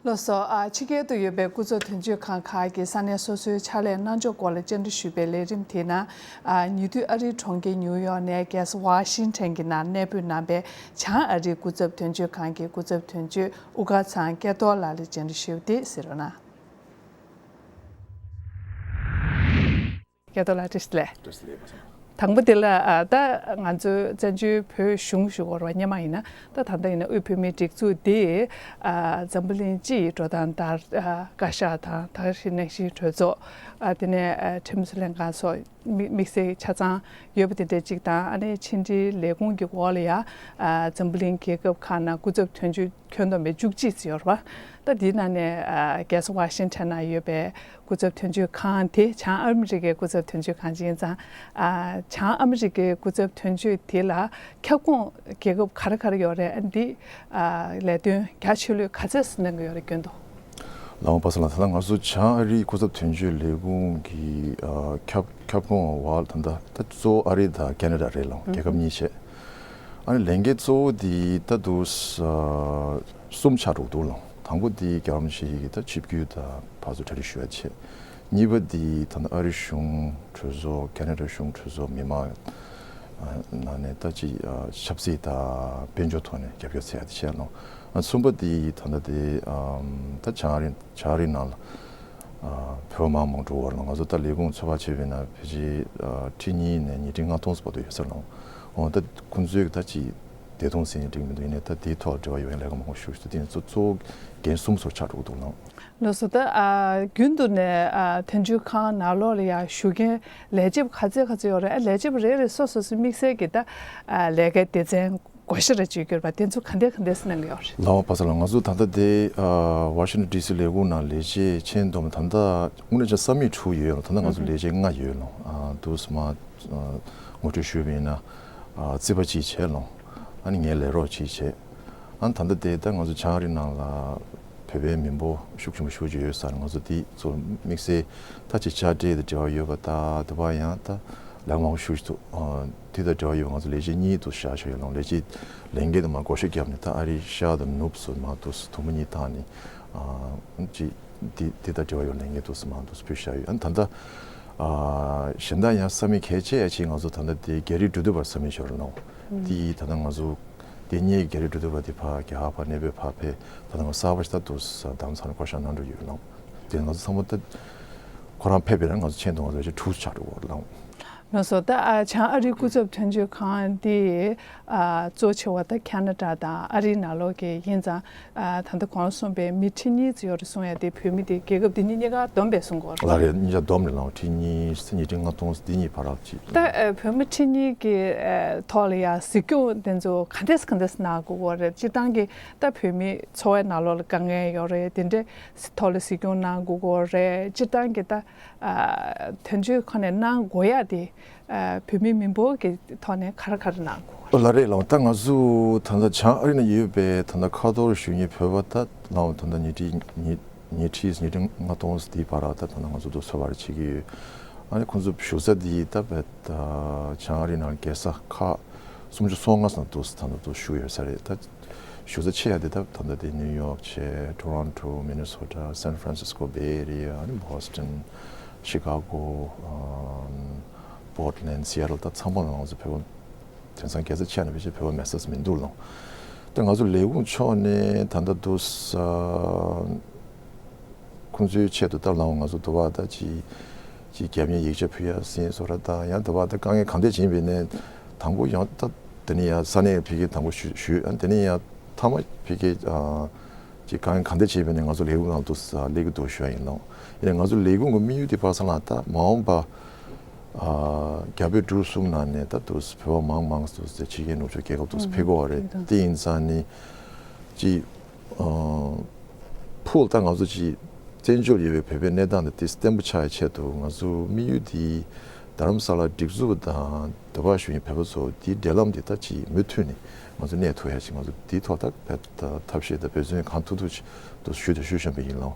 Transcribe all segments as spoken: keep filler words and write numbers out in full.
ལགས་སོ། ཨ། ཕྱི་རྒྱལ་དུ་ཡོད་པའི་སྐུ་ཚབ་དོན་གཅོད་ཁང་ཁག་གིས་ས་གནས་སོ་སོའི་ཕྱག་ལས་གནང་ཕྱོགས་སྐོར་ལ་བཅར་འདྲི་ཞུས་པའི་ལས་རིམ་དེའི་ནང་། ཨ། ཉེ་དུས་ཨ་རིའི་གྲོང་ཁྱེར་ཉིའུ་ཡོག་ནས་རྒྱལ་ས་ཝ་ཤིང་ཊོན་གྱི་ནང་གནས་སྤོས་གནང་པའི་བྱང་ཨ་རིའི་སྐུ་ཚབ་དོན་གཅོད་ཁང་གི་སྐུ་ཚབ་དོན་གཅོད་དབུ་དཀར་ཚང་སྐལ་རྡོར་ལགས་ལ་བཅར་འདྲི་ཞུས་པ་དེ་གཟིགས་རོགས་གནང་། སྐལ་རྡོར་ལགས་བཀྲ་ཤིས་བདེ་ལེགས། བཀྲ་ཤིས་བདེ་ལེགས་པ་སངས། དང་པོ་དེ་ལ། ཨ། ད་ང་ཚོའི་བཙན་བྱོལ་བོད་གཞུང་ཞུ་དགོས་རེད་པ། སྔོན་མ་ཡིན་ན། ད་ད་ལྟ་ཡིན་ན་དབུས་བོད་མིའི་སྒྲིག་འཛུགས་འདི། ཨ། འཛམ་བུ་གླིང་སྤྱི་ཡི་འགྲོ་སྟངས་ལྟར། ཨ། བཀའ་ཤག་དང་ད་ག་ནང་བཞིན་གྲོས་ཚོགས། ཨ། དེ་ནས། ཨ། ཁྲིམས་བཟོ་ལྷན་ཁང་སོགས་དམིགས་དམིགས་བསལ་ཆ་ཚང་ཡོད་པ་དེ་འདྲ་གཅིག་དང་། ཨ་ནི་ཕྱི་འབྲེལ་ལས་ཁུངས་ཀྱི་འོག་ལ་ཡ། ཨ། འཛམ་བུ་གླིང་རྒྱལ་ཁབ་ཁག་ནང་སྐུ་ཚབ་དོན་གཅོད་ཁྱོན་བསྡོམས་པའི་བཅུ་གཅིག་ཙམ་ཡོད་རེད་པ། ད་དེའི་ནང་ནས། ཨ། རྒྱལ་ས་ཝ་ཤིང་ཊོན་ན་ཡོད་པའི་སྐུ་ཚབ་དོན་གཅོད་ཁང་དེ་བྱང་ཨ་མི་རི་ཀའི་སྐུ་ཚབ་དོན་གཅོད་ཁང་ཅིག་ཡིན་ཙང་། ཨ། བྱང་ཨ་མི་རི་ཀའི་སྐུ་ཚབ་དོན་གཅོད་དེ་ལ་ཁྱབ་ཁོངས་རྒྱལ་ཁབ་ག་རེ་ག་རེ་ཡོད་རེད། ཨ། འདི། ཨ། ལས་དོན་རྒྱ་ཆེ་ལོས་ག་ཚད་གནང་གི་ཡོད་རེད་སྐྱོན་འདུག་ལགས་འོང་པ་སངས་ལགས། ད་ལྟ་ང་ཚོ་བྱང་ཨ་རིའི་སྐུ་ཚབ་དོན་གཅོད་ལས་ཁུངས་ཀྱི། ཨ། ཁྱབ་ཁྱབ་ཁོངས་འོག་ད་ལྟ་ད་གཙོ་བོ་ཨ་རི་དང་ཁེ་ན་ཌ་རེད་ལགས། རྒྱལ་ཁབ་གཉིས་བྱས། ཨ་ནི་ལས་འགན་གཙོ་བོ་འདི་ད་དུང་། ཨ། གསུམ་ཆགས་འགྲོ་གི་འདུག་ལགས། དང་པོ་འདི་རྒྱལ་བ་རིན་པོ་ཆེ་ཡི་ད་ཆིབས་བསྒྱུར་དང་ཕར་ཚུར་གྲ་སྒྲིག་ཞུ་ཡ་བྱས། གཉིས་པ་འདི་ད་ལྟ་ཨ་རི་གཞུང་གྲོས་ཚོགས། ཁེ་ན་ཌ་གཞུང་གྲོས་ཚོགས། མི་མང་ནང་ནས་ད་ཅིག། ཨ། ཆབ་སྲིད་དང་དཔལ་འབྱོར་ཐོག་ནས་རྒྱབ་སྐྱོར་བྱེད་ཡ་དེ་བྱས་ལགས། ཨ། གསུམ་པ་འདི་ད་ལྟ་དེ། ཨམ། ད་བྱང་ཨ་རི་བྱང་ཨ་རི་ནང་ལ། ཨ། བོད་པ་མང་མང་འགྲོ་བར་ལ། ང་ཚོ་ད་ལས་ཁུངས་ཚོད་དཔག་བྱས་པ་ཡིན་ན་ཕལ་ཆེར། ཨ། ཁྲི་གཉིས་ནས་ཉིས་ཁྲི་ལྔ་སྟོང་བར་དུ་ཡོད་ས་ལགས། འོ་ད་ཁོང་ཚོའི་ད་ཅིག་བདེ་ཐང་ཟེར་ཡང་འགྲིག་མི་འདུག་ཡིན་ནའི་ད་དེའི་ཐོག་འབྲེལ་བ་ཡོད་མཁན་ལས་ཀ་མང་པོ་ཞིག་ཞུ་དེ་ཚོ་གཙོ་བོ་འགན་གསུམ་ཚོར་ཆགས་འགྲོ་གི་འདུག་ལགས། ལགས་སོ། ད། ཨ། རྒྱུན་དུ་ནས། ཨ། དོན་གཅོད་ཁང་ནང་ལོགས་ལ་ཡ་བཞུགས་མཁན་ལས་བྱེད་པ་ག་ཚད་ག་ཚད་ཡོད་རེད། ཨ། ལས་བྱེད་པ་རེ་རེ་སོ་སོ་སོའི་དམིགས་བསལ་གྱི་ད། ཨ། ལས་ཀའི་སྡེ་ཚན་བགོ་བཤའ་རེ་བྱེད་རྒྱུ་རེད་པ། དེ་ཚོ་ག་འདྲས་ག་འདྲས་གནང་གི་ཡོད་རེད། ལགས་འོང་པ་སངས་ལགས། ང་ཚོ་ད་ལྟ་དེ། ཨ། ཝ་ཤིང་ཊོན་ཌི་སི་ལས་ཁུངས་ནང་ལས་བྱེད་ཆེན་བསྡོམས་ད་ལྟ་དངོས་གནས་བྱས་ས་མིག་དྲུག་ཡོད་ལགས། ད་ལྟ་ང་ཚོ་ལས་བྱེད་ལྔ་ཡོད་ལགས། ཨ། དུས་མ། ཨ། ངོ་སྤྲོད་ཞུས་པ་ཡིན་ན། ཨ། རྩིས་པ་གཅིག་བྱས་ལགས། ཨ་ནི་ངའི་ལས་རོགས་གཅིག་བྱས། ཨ་ནི་ད་ལྟ་དེ་ད་ང་ཚོ་བྱང་ཨ་རི་ནང་ལ་བོད་པའི་མི་འབོར་ཤུགས་ཆེན་པོ་ཞེ་པོ་ཅིག་ཡོད་ས་རེད། ང་ཚོ་དེ་ཚོ་དམིགས་བསལ་ད་ཅིག་དཔྱ་ཁྲལ་དང་འབྲེལ་བ་ཡོད་པ་ད་དེ་བ་ཡང་ད་ལས་མང་པོ་ཞེ་པོ་ཅིག་འདུག་ཨ། དེ་དང་འབྲེལ་བ་ཡོད་པ་ང་ཚོ་ལས་བྱེད་གཉིས་འདུག་བཞག་བཞག་ཡོད་ལགས། ལས་བྱེད་ལས་འགན་དུ་མ་བགོ་བཤའ་བརྒྱབ་ནས་ད་ཨ་རི་ཤར་དང་ནུབ་སུ་མ་འདུག་ཐུང་མ་གཉིས་བཏང་ནས། ཨ། ཅིག་དེ་དེ་དང་འབྲེལ་བ་ཡོད་ལས་འགན་འདུག་སེ་མང་འདུག་སེ་ཕུལ་བཞག་ཡོད། ཨ་ནི་ད་ལྟ། ཨ། གཞན་དག་ཡང་ས་མིག་གལ་ཆེ་ཡ་ཅིག་ང་ཚོ་ད་ལྟ་དེ་རྒྱ་རིགས་འབྲུག་སྡེ་བར་ས་མིག་ཤོར་ནོ། དེ་ད་ལྟ་ང་ཚོ་དེ་སྔའི་རྒྱ་རིགས་འབྲུག་སྡེ་བར་དེ་ཕར་རྒྱ་གར་ཕར་གནས་སྤོས་ཕར་ཕེབས། ད་ལྟ་ང་གསར་པ་ཞིག་ད་དུ་ས་དམ་ཚང་བསྐོ་བཞག་གནང་འགྲོ་ཡོད་ནོ། དེ་ང་ཚོ་ཚང་མ་ད་ཁོ་རང་ཕེབས་པའི་རིང་ང་ཚོ་ཆེད་དུ་ང་ཚོ་ལས་བྱེད་དྲུག་ཆགས་འགྲོ་གི་ཡོད་ལགས། ལགས་སོ། ད། ཨ། བྱང་ཨ་རིའི་སྐུ་ཚབ་དོན་གཅོད་ཁང་འདི། ཨ། གཙོ་ཆེ་བ་ད་ཁ་ན་ཌ་དང་ཨ་རིའི་ནང་ལོགས་ཀྱི་ཡིན་ཙང་། ཨ། ད་ལྟ་གོང་གསུངས་པའི་མི་ཁྲི་གཉིས་ཙམ་ཡོད་རེད་གསུངས་ཡ་དེ་བོད་མི་དེ་རྒྱལ་ཁབ་དེ་གཉིས་གཉིས་ཀ་བསྡོམས་པས་གསུང་གི་ཡོད་རེད། ལགས་རེད། གཉིས་ཀ་བསྡོམས་རེད་ལགས། ཁྲི་གཉིས་ཉིས་ཁྲི་ལྔ་སྟོང་འདི་གཉིས་བར་ལ་ཅིག་ད། ཨ། བོད་མི་ཁྲི་གཉིས་ཀྱི། ཨ། ཐོག་ལ་ཡ་གཟིགས་སྐྱོང་དེ་ཚོ་ག་འདྲས་ག་འདྲས་གནང་དགོས་ཀྱི་ཡོད་རེད། སྤྱིར་བཏང་གི་ད་བོད་མི་འཚོ་བའི་ནང་ལོགས་ལ་དཀའ་ངལ་ཡོད་རེད། དེ་འདྲའི་ཐོག་ལ་གཟིགས་སྐྱོང་གནང་དགོས་ཀྱི་ཡོད་རེད། སྤྱིར་བཏང་གི་ད། ཨ། དོན་གཅོད་ཁོ་ནས་གནང་དགོས་ཡ་དེ། ཨ། བོད་མི་མི་འབོར་གྱི་ཐོག་ནས་ག་རེ་ག་རེ་གནང་དགོས། ལགས་རེད་ལགས། ད་ང་ཚོ་ད་ལྟ་བྱང་ཨ་རི་ནང་ཡོད་པའི་ད་ལྟ་ཁ་ཐོར་བཞུགས་མཁན་བོད་པ་ད་ལགས་ད་ལྟ་ཉིས་ཁྲི་ཉིས་ཉིས་ཁྲི་ཉིས་ཁྲི་ལྔ་སྟོང་དེའི་བར་ལ་ད་ད་ལྟ་ང་ཚོ་འདུག་འཚོ་བ་རེ་བྱེད་ཀྱི་ཡོད། ཨ་ནི་ཁོང་ཚོ་བཞུགས་ས་འདི་ད་བོད་ད་བྱང་ཨ་རི་ནང་རྒྱལ་ས་ཁག་སུམ་ཅུ་སོ་ལྔ་ཙམ་འདུག་ད་ལྟ་འདུག་བཞུགས་ཡོད་ས་རེད། ད་བཞུགས་ས་ཆེ་ཡ་དེ་ད་ད་ལྟ་དེ་ནིའུ་ཡོག་བྱས། ཊོ་རོན་ཊོ། མི་ནི་སོ་ཊ། སན་ཧྥ་རན་སིས་ཀོ། བེ་ཨེ་རི་ཡ། ཨ་ནི་བྷོ་སི་ཊོན། ཤི་ཀ་གོ། ཨམ། པོར་ཊ་ལེན། སི་ཨེ་ཊལ། ད་ཚང་མ་ལ་ང་ཚོ་བོད་པ་དེང་སང་རྒྱལ་ས་ཆེ་ན་ཕལ་ཆེར་བོད་པ་མེད་ས་མི་འདུག་ལགས། ད་ང་ཚོ་ལས་ཁུངས་ཕྱོགས་ནས་ད་ལྟ་འདུག་ས་ཁོང་ཚོའི་ཆེད་དུ་ད་ལའང་ང་ཚོ་དུ་བ་ད་ཅི་ཅི་རྒྱབ་གཉེར་ཡིག་ཆ་ཕུལ་ཡ་ཟིན་བཟོ་འདྲ་དང་། ཡང་དུ་བ་ད་དཀའ་ངལ་གང་འདྲ་ཅིག་ཡིན་པའི་ནས་དང་པོ་ཡང་ད་དེ་ནས་ཡང་ས་གནས་ཕ་གིར་དང་པོ་ཞུ་ཞུས། ཨ་དེ་ནས་ཡང་མཐའ་མ་ཕ་གིར་ཨ་ཅི་དཀའ་ངལ་གང་འདྲ་ཅིག་ཡིན་པའི་ནས་ང་ཚོ་ལས་ཁུངས་ནང་དུ་སླེབས་ཀྱི་འདུག་ཞུ་ཡ་ཡིན་ལགས། ཡིན་ནའི་ང་ཚོ་ལས་ཁུངས་ཀྱི་དམིགས་ཡུལ་དེ་པ་སངས་ལགས། ད་མ་འོངས་པ་ཨ་རྒྱ་བོད་འབྲུག་གསུམ་ནང་ནས་ད་དུ་བོད་པ་མང་མང་དུ་ཕྱི་རྒྱལ་ནུབ་ཕྱོགས་རྒྱལ་ཁབ་དུ་ཕེབས་ཀྱི་ཡོད་རེད། དེ་ཡིན་ཙང་ནི་ཅི། ཨ། ཕུལ། ད་ང་ཚོ་ཅིག་བཙན་བྱོལ་ཡོད་པའི་བོད་པའི་གནས་སྟངས་དེ་བརྟན་པོ་ཆགས་ཡ་ཆེད་དུ་ང་ཚོ་དམིགས་ཡུལ་དེ་རྡ་རམ་ས་ལ་སྒྲིག་འཛུགས་དང་དུ་བ་གཞུང་གི་བོད་པ་ཚོ་དེའི་འབྲེལ་ལམ་དེ་ད་ཅིག་མུ་མཐུད་ནས་ང་ཚོ་གནས་ཐུབ་ཡ་ཅིག་ང་ཚོ་དེའི་ཐོག་ད་ཐབས་ཤེས་དང་འབད་བརྩོན་གང་ཐུབ་ཐུབ་ཅིག་ཏུ་ཞུས་དང་ཞུ་བཞིན་པ་ཡིན་ལགས།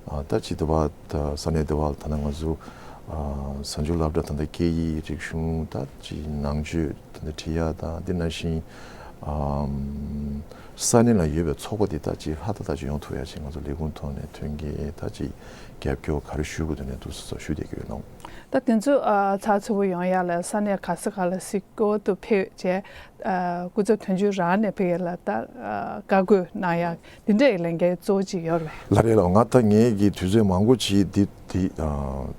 ཨ། ད་ཅིག་དུ་བ་ད་ས་གནས་དུ་བ་ལ་ད་ནང་ང་ཚོ་ཨ་གཟའ་མཇུག་སློབ་གྲྭ་ད་ལྟ་སྐད་ཡིག་རིག་གཞུང་ད་ཅིག་ནང་ཆོས་ད་ལྟ་ཁྲིད་ཡ་དང་དེ་ནང་བཞིན་ཨམ་ ས་གནས་ལ་ཡོད་པའི་ཚོགས་པ་འདི་ད་ཅིག་ལྷ་ད་ད་ཅིག་ཡོང་ཐུབ་ཡ་ཅིག་ང་ཚོ་ལས་ཁུངས་ཐོག་ནས་མཐུན་རྐྱེན་ད་ཅིག་རྒྱབ་སྐྱོར་ག་རེ་ཞུ་དགོས་འདུག་ནས་འདུག་སེ་ཞུ་བསྡད་ཀྱི་ཡོད་ལགས། ད་དེ་ཚོ་ཨ་ཚགས་ཚུད་པོ་ཡོང་ཡ་ལ་ས་གནས་ག་ས་ག་ལ་གཟིགས་སྐོར་དུ་ཕེབས་བྱས། ཨ་སྐུ་ཚབ་དོན་གཅོད་རང་ནས་ཕ་གི་ལ་ད་ཨ་བཀའ་བཀོད་གནང་ཡ་འདི་འདྲའི་ལས་འགན་གཙོ་བོ་ཅིག་ཡོད་རེད། ལགས་རེད་ལགས། ང་ད་ངེད་ཀྱི་དུས་ཚོད་མང་པོ་ཅིག་འདི་འདི་ཨ་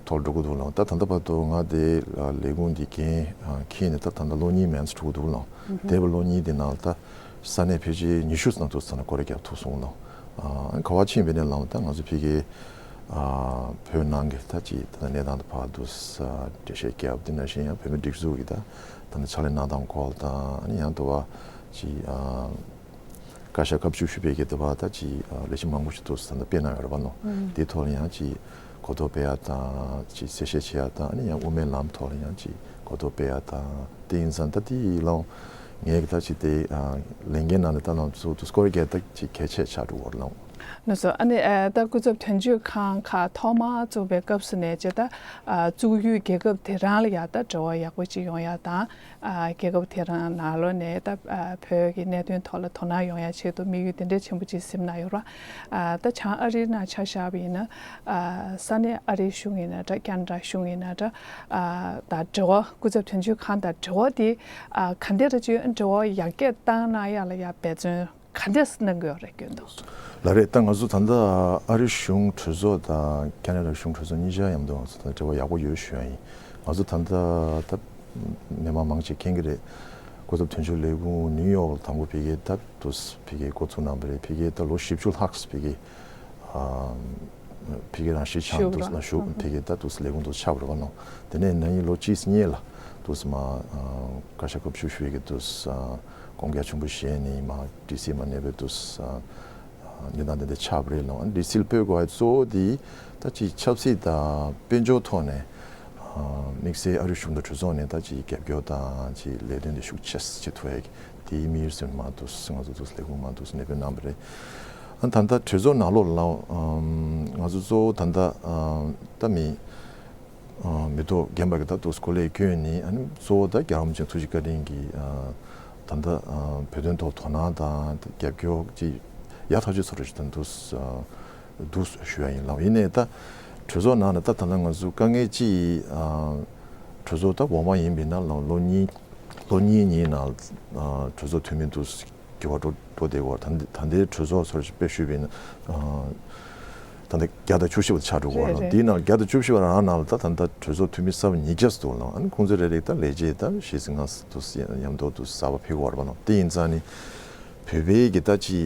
ཐོག་འགྲོ་གི་འདུག་ལགས། ད་ད་ལྟ་བར་དུ་ང་དེ་ལས་ཁུངས་འདི་འགན་ཨ་འཁྱེར་ནས་ད་ད་ལྟ་ལོ་གཉིས་མན་ཙམ་འགྲོ་གི་འདུག་ལགས། འདས་པའི་ལོ་གཉིས་འདི་ནང་ད་ས་གནས་ཕལ་ཆེར་ཉི་ཤུ་ཙམ་འདུག་ས་ནས་སྐོར་ར་བརྒྱབ་ཐུབ་སོང་ལགས། ཨ་ག་བ་ཕྱིན་པའི་ནས་ལགས་ད་ང་ཚོ་ཕ་གི་ཨ་བོད་ནང་གི་ད་ཅིག་ད་གནས་སྟངས་དང་ཕར་འདུག་ས་འགྲེལ་བཤད་བརྒྱབ། དེ་ནང་བཞིན་ཡང་བོད་མི་སྒྲིག་འཛུགས་ཀྱི་ད་ད་ལྟ་ཕྱག་ལས་གནང་སྟངས་སྐོར་དང་ཨ་ནི་ཡང་དུ་བ་ཅིག་ཨ་བཀའ་ཤག་སྐབས་བཅུ་བཞི་པའི་གི་དུ་བ་ད་ཅིག་ཨ་ལས་བྱེད་མང་པོ་ཞིག་འདུག་ས་ད་སྤེལ་གནང་ཡོད་རེད་པ་ལགས། དེའི་ཐོག་ལ་ཡང་ཅིག་གོ་རྟོགས་སྤེལ་ཡ་དང་ཅིག་གསལ་བཤད་བྱེད་ཡ་དང་ཨ་ནི་ཡང་དབུ་མའི་ལམ་ཐོག་ལ་ཡང་ཅིག་གོ་རྟོགས་སྤེལ་ཡ་དང་དེ་ཡིན་ཙང་ད་དེ་ཡི་ལོང་ངས་ད་ཅིག་དེ་ཨ་ལས་འགན་ནང་ནས་ད་ལོང་ཚུལ་དུ་སྐོར་གྱི་ད་ཅིག་གལ་ཆེ་ཆགས་འགྲོ་བར་ལོང་། ལགས་སོ། ཨ་ནི་ཨ་ད་སྐུ་ཚབ་དོན་གཅོད་ཁང་ཁག་ཐོག་མར་བཙུགས་པའི་སྐབས་སུ་ནས་ཅེ་ད་ཨ་བཙུགས་ཡུལ་རྒྱལ་ཁབ་དེ་རང་ལ་ཡ་ད་འབྲེལ་བ་ཡག་པོ་ཅིག་ཡོང་ཡ་དང་ཨ་རྒྱལ་ཁབ་དེ་རང་ནང་ལོགས་ནས་ད་ཨ་བོད་ཀྱི་གནད་དོན་ཐོག་ལ་དོ་སྣང་ཡོང་ཡ་ཆེད་དུ་དམིགས་ཡུལ་དེ་འདྲའི་ཆེན་པོ་ཅིག་ཟིན་གནང་ཡོད་རེད་པ། ཨ་ད་བྱང་ཨ་རིའི་ནང་ཆ་བཞག་པ་ཡིན་ན་ཨ་ས་གནས་ཨ་རིའི་གཞུང་ཡིན་ན་འདྲ་ཁ་ན་ཌ་གཞུང་ཡིན་ན་འདྲ་ཨ་ད་འབྲེལ་བ་སྐུ་ཚབ་དོན་གཅོད་ཁང་དང་འབྲེལ་བ་དེ་ཨ་ག་འདྲ་ཅིག་འབྲེལ་བ་ཡར་རྒྱས་བཏང་གནང་ཡ་ལ་ཡ་འབད་བརྩོན་ག་འདྲས་གནང་གི་ཡོད་རེད་སྐྱོན་འདུག་ལགས་རེད། ད་ང་ཚོ་ད་ལྟ་ཨ་རི་གཞུང་གྲོས་ཚོགས་དང་ཁ་ན་ཌ་གཞུང་གྲོས་ཚོགས་གཉིས་ཆ་མཉམ་དུ་ང་ཚོ་ད་འབྲེལ་བ་ཡག་པོ་ཡོད་ཞུ་ཡ་ཡིན། ང་ཚོ་ད་ལྟ་ད་མི་མང་མང་ཆེ་མཁྱེན་གྱི་རེད། སྐུ་ཚབ་དོན་གཅོད་ལས་ཁུངས་ནིའུ་ཡོག་ལ་དང་པོ་ཕ་གིའི་ད་དུ་ཕ་གིའི་འགོ་ཚུགས་གནང་བ་རེད། ཕ་གིའི་ད་ལོ་བཞི་བཅུ་ལྷག་ཕ་གིའི་ཨ་ཕ་གི་རང་བཞིན་ཆགས་འདུག་ན་ཞུ་ཕ་གི་ད་འདུག་ལས་ཁུངས་འདུག་ཆགས་པ་རེད་པ་ནོ། དེ་ནས་ན་ཡིན་ལོ་གཅིག་གཉིས་ལ་འདུག་མ་བཀའ་ཤག་སྐབས་བཅུ་བཞི་པའི་གི་འདུག་ཁོང་རྒྱ་ཆེན་པོ་བཞེས་ནས་མ་ཌི་སི་མ་གནས་པའི་འདུག་གནས་སྟངས་དེ་འདྲ་ཆགས་པ་རེད་ལ། ཌི་སི་ལ་སྤོས་དགོས་པའི་གཙོ་བོ་དེ་ད་ཅིག་ཆབ་སྲིད་དང་དཔལ་འབྱོར་ཐོག་ནས་དམིགས་བསལ་ཨ་རི་གཞུང་དང་གྲོས་ཚོགས་ནས་ད་ཅིག་རྒྱབ་སྐྱོར་དང་ཅིག་ལས་དོན་དེ་ཤུགས་ཆེ་བྱེད་ཐུབ་ཡ་གི་དེའི་དམིགས་ཡུལ་ཟིན་མ་འདུག་ང་ཚོ་འདུག་ལས་ཁུངས་མ་འདུག་གནས་སྤོས་གནང་བ་རེད། ཨ་ད་ལྟ་གྲོས་ཚོགས་ནང་ལོགས་ལ་ང་ཚོ་གཙོ་བོ་ད་ལྟ་ད་མི་མི་ཐོག་རྒན་པ་གི་ད་དུ་སྐོར་ལས་བསྐྱོན་ནི་ཨ་ནི་གཙོ་བོ་ད་རྒྱལ་བ་རིན་པོ་ཆེ་ཐུགས་རྗེ་བཀའ་དྲིན་གྱིས་ད་ལྟ་བོད་དོན་ཐོག་དོ་སྣང་དང་རྒྱབ་སྐྱོར་ཅིག་ཡག་ཐག་ཆོད་ཚོར་ཞིག་དང་དུ་འདུག་ཞུ་ཡ་ཡིན་ལགས། ཡིན་ནའི་ད་གྲོས་ཚོགས་ནང་ནས་ད་ད་ལྟ་ང་ཚོ་དཀའ་ངལ་ཅིག་གྲོས་ཚོགས་ད་འོག་མ་ཡིན་པའི་ནང་ལ་ལོ་གཉིས་ལོ་གཉིས་གཉིས་ནང་གྲོས་ཚོགས་འཐུས་མི་འདུག་འགྱུར་བ་འགྲོ་འགྲོ་བསྡད་ཡོད། ད་ད་ལྟའི་གྲོས་ཚོགས་ཚོར་ཞིག་དཔེ་ཞུས་པ་ཡིན་ན། ད་ལྟ་བརྒྱ་དང་བཅུ་བཞི་བ་ཆགས་འགྲོ་གི་ཡོད་རེད། རེད། དེའི་ནང་བརྒྱ་དང་བཅུ་བཞི་བ་རང་ནང་ལ་ད་ད་ལྟ་གྲོས་ཚོགས་འཐུས་མི་གསར་པ་ཉིས་བརྒྱ་ཙམ་འདུག་ལ། ཨ་ནི་ཁོང་ཚོ་རེ་རེ་ད་ལས་བྱེད་ད་བཞི་ཙམ་ལྔ་ཙམ་འདུག་ཟེར་མཉམ་དུ་འདུག་གསར་པ་ཕེབས་ཀྱི་ཡོད་རེད་པ་ལ། དེ་ཡིན་ཙང་ནི་བོད་པའི་གི་ད་ཅི་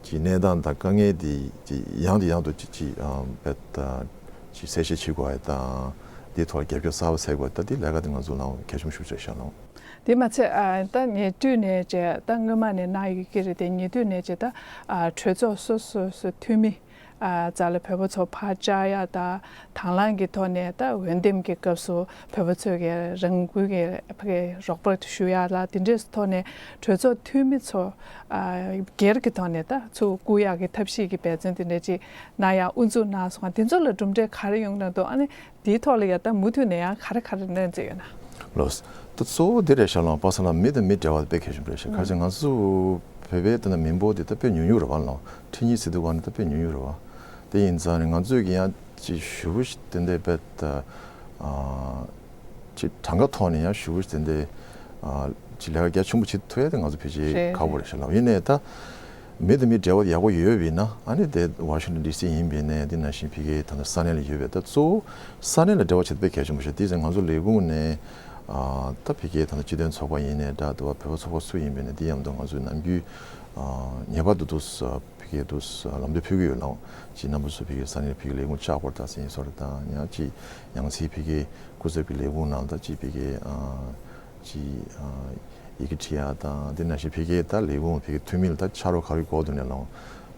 ཅི་གནས་སྟངས་དང་དཀའ་ངལ་དེ་ཅི་ཡང་དེ་ཡང་དུ་ཅི་ཅི་བེད་ད་ཅི་གསལ་བཤད་བྱེད་དགོས་ཡ་དང་དེའི་ཐོག་ལ་རྒྱབ་སྐྱོར་གསར་པ་འཚོལ་དགོས་ད་དེ་ལས་ཀ་དེ་ང་ཚོ་ལ་གལ་ཆེན་པོ་ཞིག་རེད་ཤག་ལ། དེ་མ་ཚད་ཨ་ད་ཉེ་དུས་ནས་བྱས་ད་སྔོན་མ་ནས་གནང་ཡོད་ཀྱི་རེད་དེ་ཉེ་དུས་ནས་བྱས་ད་ཨ་གྲོས་ཚོགས་སོ་སོ་སོ་འཐུས་མི་ཨ་རྩ་ལ་བོད་པ་ཚོ་ཕར་བཅར་ཡ་ད་དང་བླངས་ཀྱི་ཐོག་ནས་ད་འོས་འདེམས་ཀྱི་སྐབས་སུ་བོད་པ་ཚོས་ཀྱི་རང་འགུལ་གྱི་ཕ་གི་རོགས་པ་ཞུ་ཡ་ལ་དེ་འདྲའི་ཐོག་ནས་གྲོས་ཚོགས་འཐུས་མི་ཚོ་ཨ་སྒེར་གྱི་ཐོག་ནས་ད་ཚུར་བསྐུར་ཡག་གི་ཐབས་ཤེས་ཀྱི་འབད་བརྩོན་དེ་འདྲ་ཅིག་གནང་ཡག་དབུ་འཛུགས་གནང་སོང་། དེ་ཚོ་ལ་གྲུབ་འབྲས་ག་རེ་ཡོང་གི་འདུག་ཨ་ནི་དེའི་ཐོག་ལ་ཡ་ད་མུ་མཐུད་ནས་ཡང་ག་རེ་ག་རེ་གནང་རྩིས་ཡོད་ན། ལགས། ད་གཙོ་བོ་འདི་རེད་ཤག་ལགས། པ་སངས་ལགས་མི་དང་མི་འབྲེལ་བ་དཔེ་གལ་ཆེན་པོ་རེད་ཤག་ཁ་ཅིག་ང་ཚོ་བོད་པའི་ད་ལྟ་མི་འབོར་འདི་ད་དཔེ་ཉུང་ཉུང་རེད་པ་ལགས། ཁྲི་གཉིས་ཟེར་དུས་ག་ནི་ད་དཔེ་ཉུང་ཉུང་རེད་པ། དེ་ཡིན་ཙང་ནི་ང་ཚོས་ཀྱི་ཡང་ཅིག་ཞུ་བ་ཞིག་དེ་འདྲའི་དཔེ་ད་ཨ་ཅིག་གྲངས་ཀ་ཐོག་ནས་ཡང་ཞུ་བ་ཞིག་དེ་འདྲའི་ཨ་ཅིག་ལས་ཀ་རྒྱ་ཆེན་པོ་བྱེད་ཐུབ་ཡ་དེ་ང་ཚོ་ཕལ་ཆེར་རེད་ཁག་པོ་རེད་ཤག་ལགས། ཡིན་ནའི་ད་མི་དང་མི་འབྲེལ་བ་ཡག་པོ་ཡོད་པས་ན་ཨ་ནི་དེ་ཝ་ཤིང་ཊོན་ཌི་སི་ཡིན་པས་ནས་དེ་ནང་བཞིན་ཕ་གིའི་ད་ལྟ་ས་གནས་ལ་ཡོད་པས་ད་གཙོ་བོ་ས་གནས་ལ་འབྲེལ་བ་བྱེད་དཔེ་གལ་ཆེན་པོ་ཞིག་དེ་ཚེ་ང་ཚོ་ལས་ཁུངས་ནས་ཨ་ད་ཕ་གིའི་ད་ལྟ་སྤྱི་མཐུན་ཚོགས་པ་ཡིན་ནའི་འདྲ་འདུག་བ་བོད་པ་ཚོགས་པ་སུ་ཡིན་པས་ནས་དེ་མཉམ་དུ་ང་ཚོས་ནམ་རྒྱུན་ཨ་ངེས་པར་དུ་འདུག་ཕ་གིའི་འདུག་ལམ་སྟོན་ཕུལ་གྱི་ཡོད་ལགས། ཅིག་རྣམ་པ་ཚོ་ཕ་གིའི་ས་གནས་ཕ་གིའི་ལས་ཁུངས་བཅར་དགོས་རེད་ད་ཟེར་ཡིན་སོ་རེད་ད་ཡང་ཅིག་ཡང་སྲིད་ཕ་གིའི་སྐུ་ཚབ་ཀྱི་ལས་ཁུངས་ནང་ད་ཅིག་ཕ་གིའི་ཨ་ཅིག་ཨ་ཡི་གེ་བྲིས་ཡ་དང་དེ་ནང་བཞིན་ཕ་གིའི་ད་ལས་ཁུངས་ཕ་གིའི་འཐུས་མི་ལ་ད་ཕྱག་རོགས་ག་རེ་དགོས་འདུག་ནས་ལགས།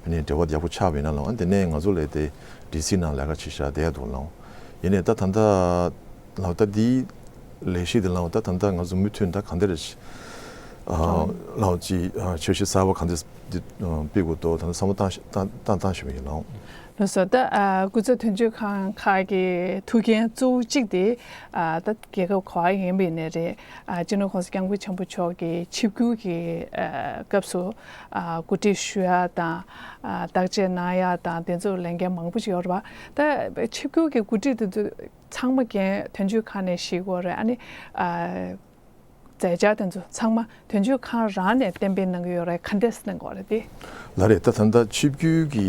ཕ་ནས་འབྲེལ་བ་ཡག་པོ་ཆགས་པ་ཡིན་ན་ལགས། དེ་ནས་ང་ཚོ་ལས་དེ་ཌི་སི་ནང་ལས་ཀ་བྱེད་བཞག་བསྡད་འདུག་ལགས། ཡིན་ནའི་ད་ད་ལྟ་ལགས་ད་འདིའི་ལས་གཞི་དེ་ལགས་ད་ད་ལྟ་ང་ཚོ་མུ་མཐུད་ད་གང་འདྲ་རེད། ཨ་ལགས་ཅིག་ཨ་འཆར་གཞི་གསར་པ་གང་འདྲ་འདི་ཨ་སྤེལ་དགོས་འདུག་ད་བསམ་བློ་བཏང་བཏང་བཏང་བཏང་བཞིན་པ་ཡིན་ལགས། ལགས་སོ། ད་ཨ་སྐུ་ཚབ་དོན་གཅོད་ཁང་ཁག་གི་ཐུགས་འགན་གཙོ་བོ་གཅིག་དེ་ཨ་ད་རྒྱལ་ཁབ་ག་པར་ཡིན་པ་ཡིན་ནའི་རེད། ཨ་སྤྱི་ནོར་༸གོང་ས་༸སྐྱབས་མགོན་ཆེན་པོ་མཆོག་གི་ཆིབས་བསྒྱུར་གྱི་ཨ་སྐབས་སུ་ཨ་གོ་སྒྲིག་ཞུ་ཡ་དང་ཨ་བརྟག་དཔྱད་གནང་ཡ་དང་དེ་ཚོ་ལས་འགན་མང་པོ་ཞིག་ཡོད་རེད་པ། ད་ཆིབས་བསྒྱུར་གྱི་གོ་སྒྲིག་དེ་ཚོ་ཚང་མ་འགན་དོན་གཅོད་ཁང་ནས་བཞེས་དགོས་རེད། ཨ་ནི་ཨ། མཛད་འཆར་དེ་ཚོ་ཚང་མ་དོན་གཅོད་ཁང་རང་ནས་གཏན་འབེབས་གནང་གི་ཡོད་རེད། ག་འདྲས་གནང་གི་ཡོད་རེད་དེ། ལགས་རེད། ད་ད་ལྟ་ཆིབས་བསྒྱུར་གྱི་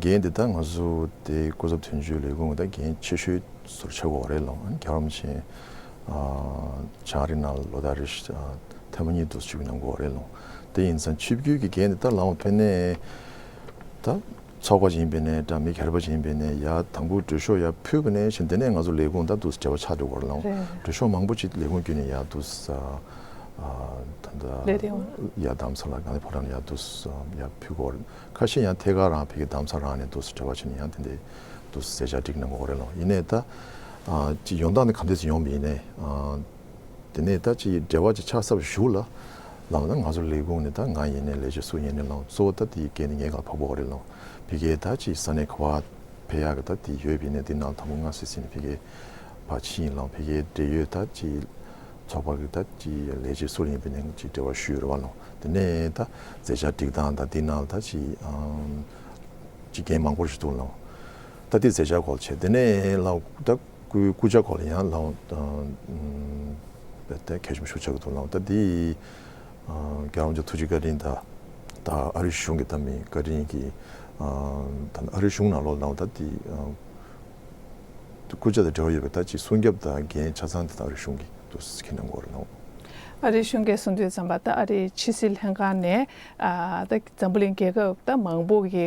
འགན་དེ་ད་ང་ཚོ་དེ་སྐུ་ཚབ་དོན་གཅོད་ལས་ཁུངས་ད་འགན་ཆེ་ཤོས་ཚོར་ཆགས་ཀྱི་ཡོད་རེད་ལགས། རྒྱལ་བ་རིན་པོ་ཆེ་ཨ་བྱང་ཨ་རིའི་ནང་ལ་ལོ་ལྟར་རེ་བཞིན་ཨ་ཐེངས་མ་གཉིས་འདུག་ཆིབས་བསྒྱུར་གནང་གི་ཡོད་རེད་ལགས། དེ་ཡིན་ཙང་ཆིབས་བསྒྱུར་གྱི་འགན་དེ་ད་ལགས་འོང་དེ་ནས་ད། ཚོགས་པ་ཅིག་ཡིན་པ་ཡིན་ནའི་འདྲ། མི་སྒེར་པ་ཅིག་ཡིན་པ་ཡིན་ནའི་ཡ་དང་པོ་འགྲེལ་བཤད་ཡ་ཕུལ་བ་ནས་བྱས་དེ་ནས་ང་ཚོ་ལས་ཁུངས་ད་འདུག་སེ་འབྲེལ་བ་ཆགས་འགྲོ་གི་ཡོད་རེད་ལགས། རེད། འགྲེལ་བཤད་མང་པོ་ཅིག་ལས་ཁུངས་བརྒྱུད་ནས་ཡ་འདུག་སེ་ཨ་ད་ལྟ་ལས་དེ་ཡོང་ཡ་རྡ་རམ་ས་ལ་ག་ནས་ཕོ་བྲང་ནས་ཡ་འདུག་སེ་ཡ་ཕུལ་གི་ཡོད་རེད། ཁ་ཤས་ཡང་ཐད་ཀར་རང་ཕ་གི་རྡ་རམ་ས་རང་ནས་འདུག་སེ་འབྲེལ་བ་བྱས་ནས་ཡང་དེ་འདྲའི་འདུག་སེ་མཛད་འཆར་སྒྲིག་གནང་གི་ཡོད་རེད་ལགས། ཡིན་ནའི་ད་ཨ་ཅིག་ཡོང་སྟངས་དེ་ག་འདྲས་ཅིག་ཡོང་བ་ཡིན་ནའི་ཨ། དེ་ནས་ད་ཅིག་འབྲེལ་བ་ཅིག་ཆགས་ཚར་བའི་གཞུག་ལ་ལགས་ད་ང་ཚོ་ལས་ཁུངས་ནས་ད་ང་ཡིན་ནའི་ལས་བྱེད་སུ་ཡིན་ནའི་ལགས་གཙོ་བོ་ད་དེའི་འགན་དེ་ངའི་སྒང་ལ་ཕོག་པ་རེད་ལགས། ཕ་གིའི་ད་ཅིག་ས་གནས་ག་པར་ཕེབས་ཡག་གི་ད་དེ་ཡོད་པ་ཡིན་ནའི་དེ་ནང་དང་པོ་སྔ་སེ་སེ་ནས་ཕ་གིའི་ཕར་ཕྱིན་ཡིན་ལགས། ཕ་གིའི་འབྲེལ་ཡོད་ད་ཅིག་ཚོགས་པ་གི་ད་ཅིག་ལས་བྱེད་སུ་ལ་ཡིན་པ་ཡིན་ནའི་ཅིག་འབྲེལ་བ་ཞུས་ཡོད་རེད་པ་ལགས། དེ་ནས་ད་མཛད་འཆར་སྒྲིག་སྟངས་ད་དེ་ནང་ལ་ད་ཅིག་ཨམ་ཅིག་འགན་མང་པོ་ཞིག་འདུག་ལགས། ད་དེ་མཛད་འཆར་སྐོར་བྱས་དེ་ནས་ལགས་ད། སྐུའི་སྐུ་ཕྱྭ་སྐོར་ལ་ཡང་ལགས་འོང་དཔེ་ད་གལ་ཆེན་པོ་ཞིག་ཆགས་ཀྱི་འདུག་ལགས་འོང་། ད་འདི་རྒྱལ་བ་རིན་པོ་ཆེ་ཐུགས་རྗེ་བཀའ་དྲིན་དང་ད་ཨ་རིའི་གཞུང་གི་ད་མི་བཀའ་དྲིན་གྱིས་ད་ཨ་རིའི་གཞུང་ནང་ལོགས་ལགས་འོང་ད་འདི་སྐུ་ཕྱྭ་དང་འབྲེལ་བ་ཡོད་པའི་ད་ཅིག་སྲུང་སྐྱོབ་དང་འགན་ཆ་ཚང་དེ་ད་ཨ་རིའི་གཞུང་གིས་འདུག་སེ་འཁྱེར་གནང་གི་ཡོད་རེད་ལགས་འོང་། ཨ་རིའི་གཞུང་གིས་གསུང་དུས་ཙམ་པ་ད་ཨ་རིའི་ཕྱི་སྲིད་ལྷན་ཁང་ནས་ད་འཛམ་བུ་གླིང་རྒྱལ་ཁབ་ད་མང་པོ་གི་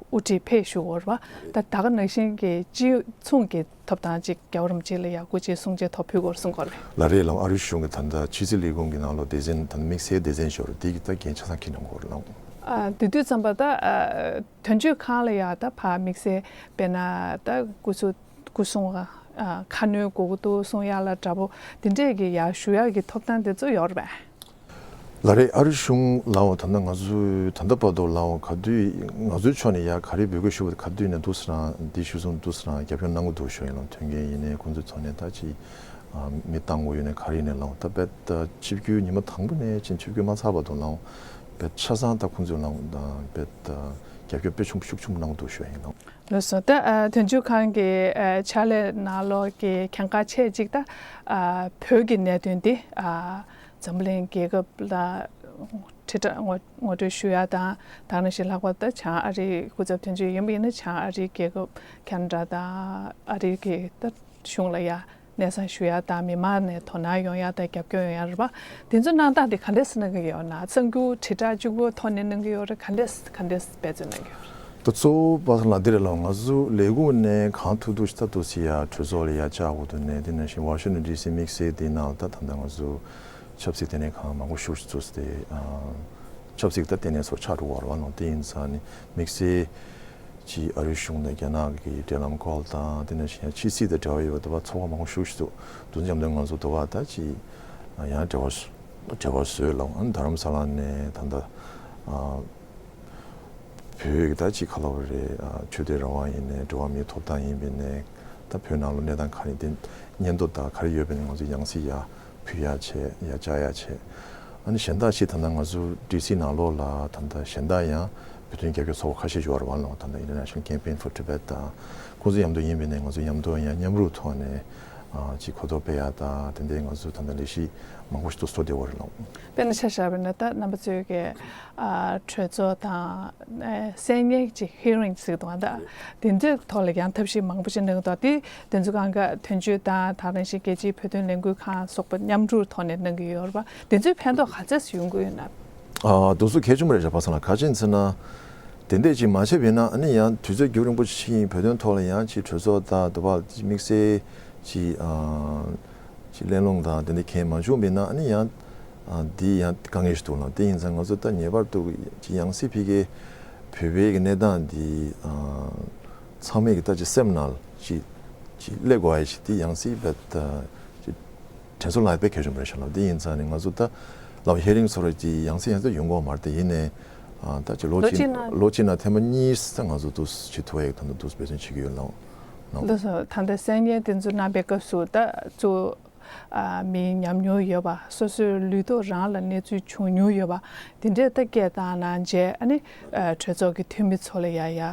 དབུ་ཁྲིད་ཕེབས་བཞུགས་ཡོད་རེད་པ། ད་ད་ག་ནང་བཞིན་གྱི་སྤྱི་མཚུངས་ཀྱི་ཐོབ་ཐང་ཅིག་རྒྱལ་བ་རིན་པོ་ཆེ་ལ་ཡག་པོ་ཅིག་གསུང་ཆོས་ཐོག་ཕུལ་དགོས་གསུང་གི་ཡོད་རེད། ལགས་རེད་ལགས། ཨ་རིའི་གཞུང་གི་ད་ལྟ་ཕྱི་སྲིད་ལས་ཁུངས་ཀྱི་ནང་ལོགས་སྡེ་ཚན་ད་དམིགས་བསལ་སྡེ་ཚན་ཞིག་ཡོད་རེད། དེ་གི་ད་འགན་ཆ་ཚང་འཁྱེར་གནང་གི་ཡོད་རེད་ལགས། ཨ་དེ་དུས་ཙམ་པ་ད་ཨ་དོན་གཅོད་ཁང་ལ་ཡ་ད་ཕར་དམིགས་བསལ་དཔེར་ན་ད་སྐུ་གཟུགས་སྐུ་སྲུང་ཨ་ཁ་སྣོན་དགོས་ཀྱི་འདུག་གསུང་ཡ་ལ་འདྲ་པོ་དེ་འདྲས་ཀྱི་ཡ་ཞུ་ཡ་གི་ཐོབ་ཐང་དེ་ཚོ་ཡོད་རེད་པས། ལགས་རེད། ཨ་རི་གཞུང་ལགས་འོང་ད་ལྟ་ང་ཚོའི་ད་ལྟ་བར་དུ་ལགས་འོང་ག་དུས་ང་ཚོའི་ཕྱོགས་ནས་ཡ་ག་རེ་འབོད་སྐུལ་ཞུ་བ་ག་དུས་ནས་འདུག་སེ་རང་འདི་ཞུ་སོང་འདུག་སེ་རང་རྒྱབ་སྐྱོར་གནང་གི་འདུག་ཞུ་ཡིན་ལགས། དོན་རྐྱེན་ཡིན་ནའི་ཁོང་ཚོའི་ཐོག་ནས་ད་ཅིག་མི་བཏང་དགོས་ཡོད་ནའི་ག་རེ་ཡིན་ནའི་ལགས་འོང་ད་དཔེ་ད་ཆིབས་བསྒྱུར་ཉི་མ་དང་པོ་ནས་ཕྱིན་ཆིབས་བསྒྱུར་མ་ཚར་བར་དུ་ལགས་འོང་དཔེ་ཆ་ཚང་ད་ཁོང་ཚོས་ལགས་འོང་ད་དཔེ་ད་རྒྱབ་སྐྱོར་དཔེ་ཆུང་ཤུགས་ཆེན་པོ་གནང་གི་འདུག་ཞུ་ཡིན་ལགས་འོང་། ལགས་སོ། ད་ཨ་དོན་གཅོད་ཁང་གི་ཨ་ཕྱག་ལས་ནང་ལོགས་ཀྱི་གྱངས་ཁ་ཆེ་གཅིག་ད་ཨ་བོད་ཀྱི་གནད་དོན་འདི་ཨ་འཛམ་བུ་གླིང་རྒྱལ་ཁབ་ལ་དྲིལ་བསྒྲགས་ངོ་ངོ་སྤྲོད་ཞུ་ཡ་དང་ད་ག་ནང་བཞིན་ལྷག་པར་ད་བྱང་ཨ་རིའི་སྐུ་ཚབ་དོན་གཅོད་ཡིན་པ་ཡིན་ན་བྱང་ཨ་རིའི་རྒྱལ་ཁབ་ཁེ་ན་ཌ་དང་ཨ་རི་གི་ད་གཞུང་ལ་ཡ་གནས་ཚང་ཞུ་ཡ་དང་མི་མང་ནས་དོ་སྣང་ཡོང་ཡ་དང་རྒྱབ་སྐྱོར་ཡོང་ཡ་རེད་པ། དེ་ཚོ་གནང་སྟངས་དེ་ག་འདྲས་སེ་གནང་གི་ཡོད་ན། གསར་འགྱུར་དྲིལ་བསྒྲགས་གཅིག་པོའི་ཐོག་ནས་གནང་གི་ཡོད་རེད། ག་འདྲས་ག་འདྲས་འབད་བརྩོན་གནང་གི་ཡོད་རེད། ད་གཙོ་བོ་པ་སངས་ལགས་འདི་རེད་ལགས། ང་ཚོ་ལས་ཁུངས་ནས་གང་ཐུབ་ཐུབ་ཞིག་ད་འདུག་སེ་ཡ་གྲོས་ཚོགས་ལ་ཡ་བཅར་དགོས་འདུག་ནས་དེ་ནང་བཞིན་ཝ་ཤིང་ཊོན་ཌི་སི་དམིགས་བསལ་དེའི་ནང་ལ་ད་ད་ལྟ་ང་ཚོ་ཆབ་སྲིད་ལྟེ་གནས་ཁང་མང་པོ་ཞིག་འདུག་སེ་དེ་ཨ་ཆབ་སྲིད་ད་ལྟེ་གནས་ཚོ་ཆགས་འགྲོ་བ་རེད་པ་ལགས། དེ་ཡིན་ཙང་ནི་དམིགས་བསལ་གྱི་ཨ་རིའི་གཞུང་དང་རྒྱ་ནག་གི་འབྲེལ་ལམ་སྐོར་དང་དེ་ནང་བཞིན་ཡང་ཕྱི་སྲིད་དང་འབྲེལ་བ་ཡོད་པ་དེ་བ་ཚོགས་པ་མང་པོ་ཞིག་འདུག་དེ་ཚོ་མཉམ་དུ་ང་ཚོ་དེ་བ་ད་ཅིག་ཡང་འབྲེལ་བ་འབྲེལ་བ་བཟོས་ལགས། ཨ་ནི་རྡ་རམ་ས་ལ་ནས་ད་ལྟ་ཨ་བོད་ཀྱི་ད་ཅིག་ག་ལབ་དགོས་རེད། ཨ་ཆོས་དད་རང་དབང་ཡིན་ནའི་འགྲོ་བ་མིའི་ཐོབ་ཐང་ཡིན་པ་ཡིན་ནའི་ད་བོད་ནང་ལོགས་གནས་སྟངས་ག་རེ་དེ་སྙན་ཐོ་དང་ག་རེ་ཡོད་པ་ཡིན་ནའི་ང་ཚོ་ཡང་སེ་ཡར་ཕུལ་ཡ་བྱས་ཡར་བཅར་ཡ་བྱས། ཨ་ནི་གཞན་དག་ཅིག་ད་ལྟ་ང་ཚོ་ཌི་སི་ནང་ལོགས་ལ་ད་ལྟ་གཞན་དག་ཡང་བོད་དོན་རྒྱབ་སྐྱོར་ཚོགས་པ་ཁ་ཤས་ཡོད་རེད་པ་ལགས། ད་ལྟ་International Campaign for Tibet དང་ཁོང་ཚོ་མཉམ་དུ་ཡིན་པ་ཡིན་ནའི་ང་ཚོ་མཉམ་དུ་ཡང་མཉམ་རུབ་ཐོག་ནས་ཨ་ཅིག་གོ་རྟོགས་སྤེལ་ཡ་དང་དེ་འདྲའི་ང་ཚོ་ད་ལྟ་ལས་གཞི་མང་པོ་ཞིག་ཏུ་བཟོ་བསྡད་ཡོད་རེད་ལགས། དཔེར་ན་ཆ་བཞག་པ་ཡིན་ན་ད་རྣམ་པ་ཚོའི་གི་ཨ་གྲོས་ཚོགས་དང་ཨ་གསན་ཉན་ཅིག་ཧི་རིང་ཟེར་གི་འདུག་ཨ། ད་དེ་ཚོའི་ཐོག་ལ་ཡང་ཐབས་ཤེས་མང་པོ་ཞིག་གནང་གི་འདུག་དེ་དེ་ཚོ་གང་ག་དོན་གཅོད་དང་ད་ག་ནང་བཞིན་རྒྱལ་སྤྱིའི་བོད་དོན་ལས་འགུལ་ཁང་སོགས་པ་མཉམ་རུབ་ཐོག་ནས་གནང་གི་ཡོད་རེད་པ། དེ་ཚོའི་ཕན་ཐོགས་ག་ཚོད་ཡོང་གི་ཡོད་ན། ཨ་དེ་ཚོ་གལ་ཆེན་པོ་རེད་ཤག་པ་སངས་ལགས། ག་རེ་ཡིན་ཟེར་ན་དེ་འདྲས་ཅིག་མ་བྱས་པ་ཡིན་ན་ཨ་ནི་ཡང་དུས་ཚོད་རྒྱུན་རིང་པོ་ཞིག་བོད་དོན་ཐོག་ལ་ཡང་ཅིག་གྲོས་ཚོགས་དང་དེ་བ་དམིགས་བསལ་ཅིག་ཨ། ཅིག་གླེང་སློང་དང་དེ་འདྲ་གང་མ་བྱུང་བ་ཡིན་ན་ཨ་ནི་ཡང་ཨ་འདི་ཡང་དཀའ་ངལ་ཞིག་འདུག་ལགས། དེ་ཡིན་ཙང་ང་ཚོ་ད་ངེས་པར་དུ་ཅིག་ཡང་སྲིད་ཕ་གིའི་བོད་པའི་གི་གནས་སྟངས་འདི་ཨ་ཚང་མས་གི་ད་ཅིག་སེམས་ནང་ལ་ཅིག་ཅིག་སླེབས་དགོས་ཡ་ཞིག་དེ་ཡང་སྲིད་བེད་ད་ཅིག་དྲན་གསོ་ལ་དཔེ་གལ་ཆེན་པོ་རེད་ཤག་ལགས། དེ་ཡིན་ཙང་ནི་ང་ཚོ་ད་ ལགས། ཧེ་རིང་ཚོར་གྱི་ཡང་སེ་ཡང་སེ་ཡོང་གི་ཡོད་མ་རེད་དེ། ཡིན་ནའི་ཨ་ད་ཅི་ལོ་ལོ་གཅིག་གཅིག་ནང་ལོ་གཅིག་ནང་ཐེངས་མ་གཉིས་ཙམ་ང་ཚོ་འདུག་སེ་ཐུག་ཡག་ད་འདུག་འདུག་སེ་འབད་བརྩོན་བྱེད་ཀྱི་ཡོད་ལགས། ལགས། འདུག་སེ་ད་ལྟ་གསན་མཁན་དེ་ཚོ་གནང་པའི་སྐབས་སུ་ད་གཙོ་བོ་ཨ་མི་ཉམས་མྱོང་ཡོད་པ། སོ་སོའི་ལུས་ཐོག་རང་ལ་གནས་ཚུལ་བྱུང་མྱོང་ཡོད་པ་དེ་འདྲས་ད་སྐད་བཏང་གནང་རྗེས། ཨ་ནི་ཨ་གྲོས་ཚོགས་ཀྱི་འཐུས་མི་ཚོ་ལ་ཡ་ཡ་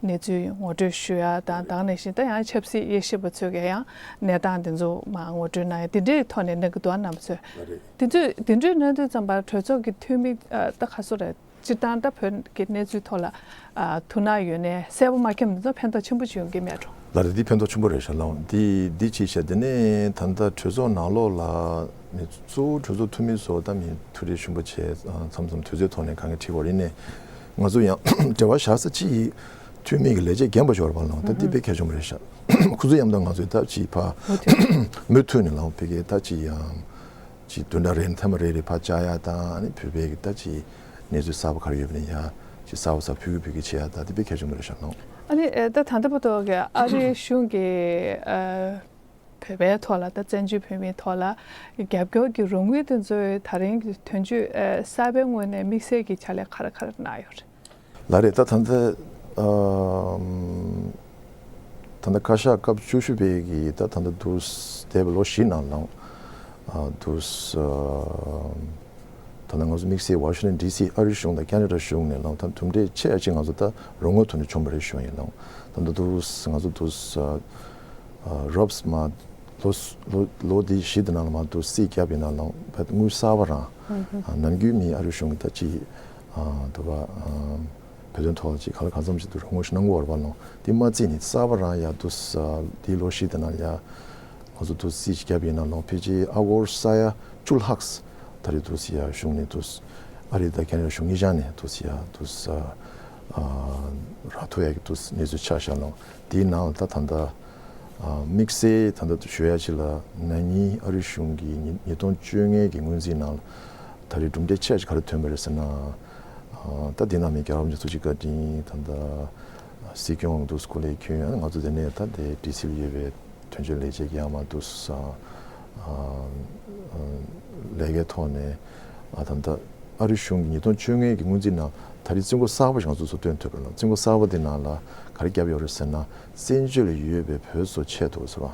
གནས་ཚུལ་ངོ་སྤྲོད་ཞུ་ཡ་དང་། ད་ག་ནང་བཞིན་ད་ཡང་ཆབ་སྲིད་དབྱེ་ཞིབ་པ་ཚོས་ཀྱང་ཡང་གནས་སྟངས་དེ་ཚོ་མར་ངོ་སྤྲོད་གནང་ཡ་དེ་འདྲའི་ཐོག་ནས་གནང་གི་འདུག་རྣམ་པ་ཚོས། ལགས་རེད། དེ་ཚོས་དེ་འདྲའི་གནང་དུས་ཙམ་པར་གྲོས་ཚོགས་ཀྱི་འཐུས་མི་ཨ་ད་ག་ཚོད་རེད། སྤྱིར་བཏང་ད་བོད་ཀྱི་གནས་ཚུལ་ཐོག་ལ་ཨ་ཐུགས་སྣང་ཡོད་ནའི་གསལ་པོ་མ་མཁྱེན་པ་དེ་ཚོ་ཕན་ཐོགས་ཆེན་པོ་ཅིག་ཡོང་གི་མེད་འགྲོ། ལགས་རེད། འདི་ཕན་ཐོགས་ཆེན་པོ་རེད་ཤག་ལགས། འདི་འདི་ཅིག་བྱས། དེ་ནས་ད་ལྟ་གྲོས་ཚོགས་ནང་ལོགས་ལ་མི་གཙོ་བོ་གྲོས་ཚོགས་འཐུས་མི་ཚོ་ད་མི་ཐུགས་རྗེ་ཆེན་པོ་བྱས། ཨ་མཚམས་མཚམས་དུས་ཚོད་ཐོག་ནས་གང་ག་ཁྲིད་པ་རེད། ཡིན་ནའི་ང་ཚོ་ཡང་འབྲེལ་བ་བཞག་ས་ཅིག་འཐུས་མི་གི་ལས་བྱེད་རྒན་པ་ཞིག་ཡོད་རེད་པ་ལགས། ད་འདི་དཔེ་གལ་ཆེན་པོ་རེད་ཤག། ཁོ་ཚོ་མཉམ་དུ་ང་ཚོས་ད་ཅིག་ཕར་མུ་མཐུད་མུ་མཐུད་ནས་ལགས། ཕ་གིར་ད་ཅིག་ཡང་ཅིག་བདུན་ཕྲག་རེ་ནས་ཐེངས་མ་རེ་རེ་ཕར་བཅར་ཡ་དང་། ཨ་ནི་བོད་པའི་གི་ད་ཅིག་གནས་ཚུལ་གསར་པ་ག་རེ་ཡོད་པ་ནས་ཡ་ཅིག་གསར་པ་གསར་ཕུལ་གི་ཕུལ་གི་བྱེད་ཡ། ད་དེ་དཔེ་གལ་ཆེན་པོ་རེད་ཤག་ལགས། ཨ་ནི་ཨེ་ད་ད་ལྟ་བར་དུ་གི་ཨ་རིའི་གཞུང་གིས་ཨ་བོད་པའི་ཐོག་ལ། ད་བཙན་བྱོལ་བོད་མིའི་ཐོག་ལ་རྒྱབ་སྐྱོར་གྱི་རོགས་དངུལ་དེ་ཚོའི་ད་རིང་གི་དོན་གཅོད་ཨ་གསར་པའི་ངོས་ནས་དམིགས་བསལ་གྱི་ཕྱག་ལས་ག་རེ་ག་རེ་གནང་ཡོད་རེད། ལགས་རེད། ད་ད་ལྟ་ཨམ་ད་ལྟ་བཀའ་ཤག་སྐབས་བཅུ་བཞི་པའི་གི་ད་ད་ལྟ་འདུག་སེ་འདས་པའི་ལོ་བཞི་ནང་ལ་ཨ་འདུག་སེ་ཨམ་ད་ལྟ་ང་ཚོ་དམིགས་བསལ་ཝ་ཤིང་ཊོན་ཌི་སི་ཨ་རི་གཞུང་དང་ཁེ་ན་ཌ་གཞུང་ནས་ལ་ད་གྲུབ་འབྲས་ཆེ་ཤོས་ཅིག་ང་ཚོ་ད་རོགས་དངུལ་ཐོག་ནས་བྱུང་བ་རེད་ཞུ་ཡ་ཡིན་ལགས། ད་ལྟ་འདུག་སེ་ང་ཚོ་འདུག་སེ་ཨ་རོབ་སི་མ་ལོ་ལོ་ལོ་འདི་བཞི་དེ་ནང་ལ་མ་འདུག་སེ་རྩིས་བརྒྱབ་ཡིན་ན་ལགས། བོད་དངུལ་གསར་པ་རང་ཨ་ནམ་རྒྱུན་མི་ཨ་རི་གཞུང་གི་ད་ཅིག་ཨ་འདུག་ག་ཨ་བོད་དོན་ཐོག་ལ་ཅིག་ག་ལ་གང་འཚམ་ཞིག་ཏུ་རོགས་དངུལ་ཞིག་གནང་གི་ཡོད་རེད་པ་ལགས། དེ་མ་རྩིས་ནས་གསར་པ་རང་ཡ་འདུག་སེ་ཨ་འདི་ལོ་བཞི་དེ་ནང་ཡ་ང་ཚོ་འདུག་སེ་རྩིས་བརྒྱབ་ཡིན་ན་ལགས། ཕལ་ཆེར་ཨ་སྒོར་ས་ཡ་བཅུ་ལྷག་ད་རེས་འདུག་སེ་ཡ་གཞུང་ནས་འདུག་སེ་ཨ་རི་དང་ཁེ་ན་ཌ་གཞུང་གཉིས་ཆ་ནས་འདུག་སེ་ཡ་འདུག་སེ་ཨ་རག་ཐུབ་ཡ་གི་འདུག་སེ་གནས་ཚུལ་ཆགས་ཤག་ལགས། དེའི་ནང་ལ་ད་ད་ལྟ་ཨ་དམིགས་བསལ་ད་ལྟ་ཞུ་ཡ་ཅིག་ལ། ན་ནིང་ཨ་རི་གཞུང་གིས་ཉིས་ཉིས་སྟོང་བཅོ་ལྔ་གི་སྔོན་རྩིས་ནང་ད་རེས་གྲུབ་འབྲས་ཆེ་ཤོས་ག་རེ་ཐོན་པ་རེད་ཟེར་ན། ཨ་ད་འདི་ནང་མི་རྒྱལ་བ་རིན་པོ་ཆེ་ཐུགས་རྗེ་བཀའ་དྲིན་ད་ལྟ་སྲིད་སྐྱོང་འདུག་སེ་སྐུ་ལས་འཁྱུར། ང་ཚོ་དེ་ནས་ད་ལྟའི་ཌི་སི་ལ་ཡོད་པའི་དོན་གཅོད་ལས་བྱེད་ཀྱི་ཡང་མ་འདུག་སེ་ཨ་ཨ་ལས་ཀའི་ཐོག་ནས་ཨ་ད་ལྟ་ཨ་རི་གཞུང་གིས་ཉིས་སྟོང་བཅོ་ལྔ་གི་སྔོན་རྩིས་ནང་ད་རེས་རྩིས་འགོ་གསར་པ་ཞིག་ང་ཚོ་ཚོ་བཏོན་ཐུབ་པ་རེད་ལགས། རྩིས་འགོ་གསར་པ་དེ་ནང་ལ་ག་རེ་བརྒྱབ་ཡོད་རེད་ཟེར་ན། བཙན་བྱོལ་ལ་ཡོད་པའི་བོད་ཚོ་ཆེད་དུ་ཟེར་བ།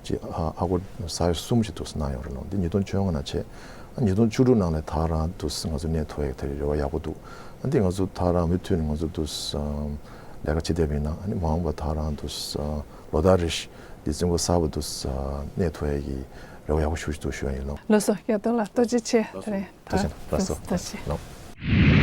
ཅིག་ཨ་ཨ་སྒོར་ས་ཡ་གསུམ་ཞིག་འདུག་སེ་གནང་ཡོད་རེད་ལགས། འདི་ཉིས་སྟོང་བཅོ་ལྔ་ནང་བྱས། ཨ་ཉིས་སྟོང་བཅུ་དྲུག་ནང་ལ་ད་རང་འདུག་སེ་ང་ཚོ་གནས་ཐུབ་ཡག་དེ་རེ་བ་ཡག་པོ་འདུག། ཨ་འདི་ང་ཚོ་ད་རང་མུ་མཐུད་ནས་ང་ཚོ་འདུག་སེ་ལས་ཀ་བྱེད་བསྡད་པ་ཡིན་ན། ཨ་ནི་མ་འོངས་པ་ད་རང་འདུག་སེ་ལོ་ལྟར་རེ་བཞིན་འདི་རྩིས་འགོ་གསར་པ་འདུག་སེ་གནས་ཐུབ་ཡག་གི་རེ་བ་ཡག་པོ་ཞེ་པོ་ཅིག་འདུག་ཞུ་ཡ་ཡིན་ལགས། ལགས་སོ། སྐལ་རྡོར་ལགས་ཐུགས་རྗེ་ཆེ། ད་རིང་ཐུགས་རྗེ་ཆེ། ལགས་སོ། ཐུགས་རྗེ་ཆེ་ལགས།